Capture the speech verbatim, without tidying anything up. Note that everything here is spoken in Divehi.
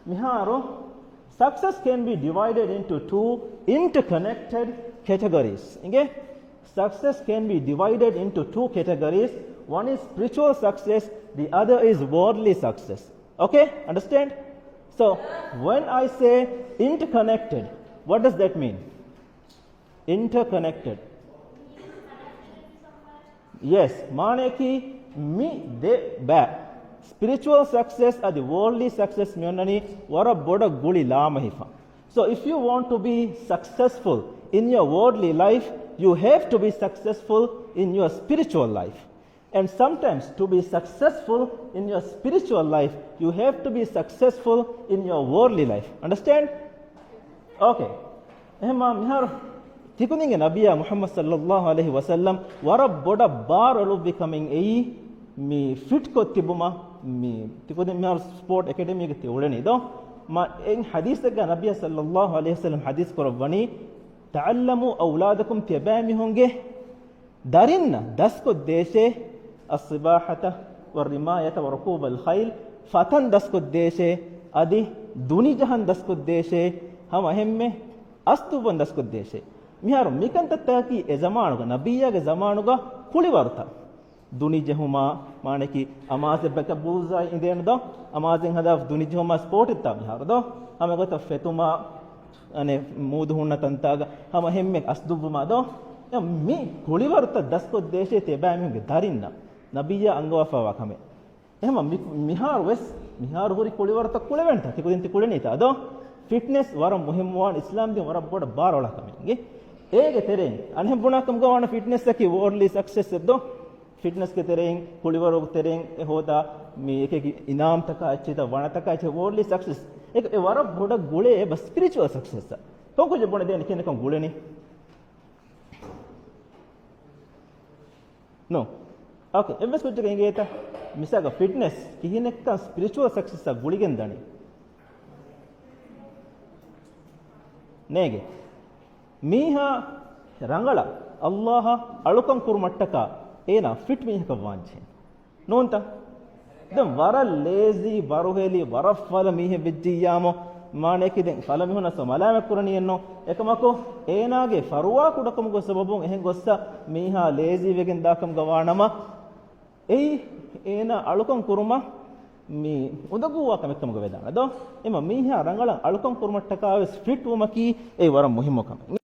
މިހާރު success can be divided into two interconnected categories. އިނގޭ؟ Success can be divided into two categories. One is spiritual success, the other is worldly success. Okay? Understand? So, when I say interconnected, what does that mean? Interconnected. ޔެސް، މާނަޔަކީ މި ދެ ބައި. ސްޕިރިޗުއަލް ސަކްސެސް އަދި ވޯލްޑްލީ ސަކްސެސް މިއޮންނަނީ ވަރަށް ބޮޑަށް ގުޅި ލާމެހިފަ. So if you want to be successful in your worldly life, you have to be successful in your spiritual life. And sometimes to be successful in your spiritual life, you have to be successful in your worldly life. Understand? Okay. އެހެންމާ މިހާރު ތިކުދިންގެ ނަބިއްޔާ މުޙައްމަދު ޞައްލައްލާހު ޢަލައިހި ވަސައްލަމް ވަރަށް ބޮޑަށް ބާރު އެޅުއްވި ކަމެއް އެއީ މި ފިޓްކޮށް ތިބުމަށް. މި ތިކުދިން މިހާރު ސްޕޯޓް އެކަޑަމީގަ ތި އުޅެނީ ދޯ؟ މާ އެއް ޙަދީޘެއްގަ ނަބިއްޔާ ޞައްލައްލާހު ޢަލައިހި ވަސައްލަމް ޙަދީޘް ކުރައްވަނީ، تعلموا أولادكم، ތިޔަބައިމީހުންގެ ދަރިންނަށް ދަސްކޮށްދޭށޭ، السباحة والرماية وركوب الخيل، ފަތަން ދަސްކޮށްދޭށޭ، އަދި ދުނި ޖަހަން ދަސްކޮށްދޭށޭ، ހަމަ އެހެންމެ އަސްދުއްވަން ދަސްކޮށްދޭށޭ. މިހާރު މިކަންތައްތަކަކީ އެ ޒަމާނުގަ، ނަބިއްޔާގެ ޒަމާނުގަ ކުޅިވަރުތައް. ދުނި ޖެހުމާ، މާނައަކީ އަމާޒެއް ބަކަށް ބުލްސްއައި އިނދެން ދޯ، އަމާޒެއް ހަދާ ދުނި ޖެހުމާ ސްޕޯޓެއްތާ މިހާރު ދޯ؟ ހަމަ ގޮތަށް ފެތުމާ، އަނެއް މޫދު ހުންނަ ތަންތާގަ ހަމަ އެހެންމެ އަސްދުއްވުމާ ދޯ؟ އެ މި ކުޅިވަރުތައް ދަސްކޮށްދޭށޭ ތިޔަބައިމީހުންގެ ދަރިންނަށް. ނަބިއްޔާ އަންގަވާފައިވާ ކަމެއް. އެހެންމަ މި-، މިހާރު ވެސް، މިހާރު ހުރި ކުޅިވަރުތައް ކުޅެވޭނެތާ؟ ތިކުދިން ތި ކުޅެނީތާ ދޯ؟ ފިޓްނެސް ވަރަށް މުހިއްމުވާން އިސްލާމް ދީން ވަރަށް ބޮޑަށް ބާރުއަޅާ ކަމެއް. އޭގެ ތެރެއިން އަނެއް ބުނާކަމުގަ ވާނެ ފިޓްނެސްއަކީ ވޯލްޑްލީ ސަކްސެސްއެއް ދޯ؟ ފިޓްނެސްގެ ތެރެއިން، ކުޅިވަރުގެ ތެރެއިން އެ ހޯދާ މި އެކި އެކި އިނާމްތަކާ އެއްޗެއްތަ ވަނަތަކާ އެއްޗެއް ވޯލްޑްލީ ސަކްސެސް. އެ، އެ ވަރަށް ބޮޑަށް ގުޅޭ އެބަ ސްޕިރިޗުއަލް ސަކްސެސްއަށް. ކޮން ކުއްޖެއް ބުނެދޭނެ ކިހިނެއްކަން ގުޅެނީ؟ ނޯ. އޯކޭ. އެއްވެސް ކުއްޖަކަށް އެނގޭތަ؟ މިސާލަކަށް ފިޓްނެސް ކިހިނެއްކަން ސްޕިރިޗުއަލް ސަކްސެސްއަށް ގުޅިގެން ދަނީ؟ ނޭނގެ. މީހާ ރަނގަޅަށް ﷲ އަށް އަޅުކަން ކުރުމަށްޓަކާ އޭނާ ފިޓް މީހަކަށް ވާންޖެހޭ. ނޫންތަ؟ ދެން ވަރަށް ލޭޒީ، ވަރުހެލި، ވަރަށް ފަލަ މީހެއް ވެއްޖިއްޔާމު، މާނައަކީ ދެން ފަލަ މީހުންނަށް މަލާމަތް ކުރަނީއެއްނު. އެކަމަކު، އޭނާގެ ފަރުވާ ކުޑަކަމުގެ ސަބަބުން އެހެން ގޮއްސަ މީހާ ލޭޒީ ވެގެން ދާކަމުގަ ވާނަމަ، އެއީ އޭނާ އަޅުކަން ކުރުމަށް މި އުނދަގޫވާ ކަމެއްކަމުގަ ވެދާނެ ދޯ؟ އެމަ މީހާ ރަނގަޅަށް އަޅުކަން ކުރުމަށްޓަކާ ވެސް ފިޓް ވުމަކީ އެއީ ވަރަށް މުހިއްމު ކަމެއް.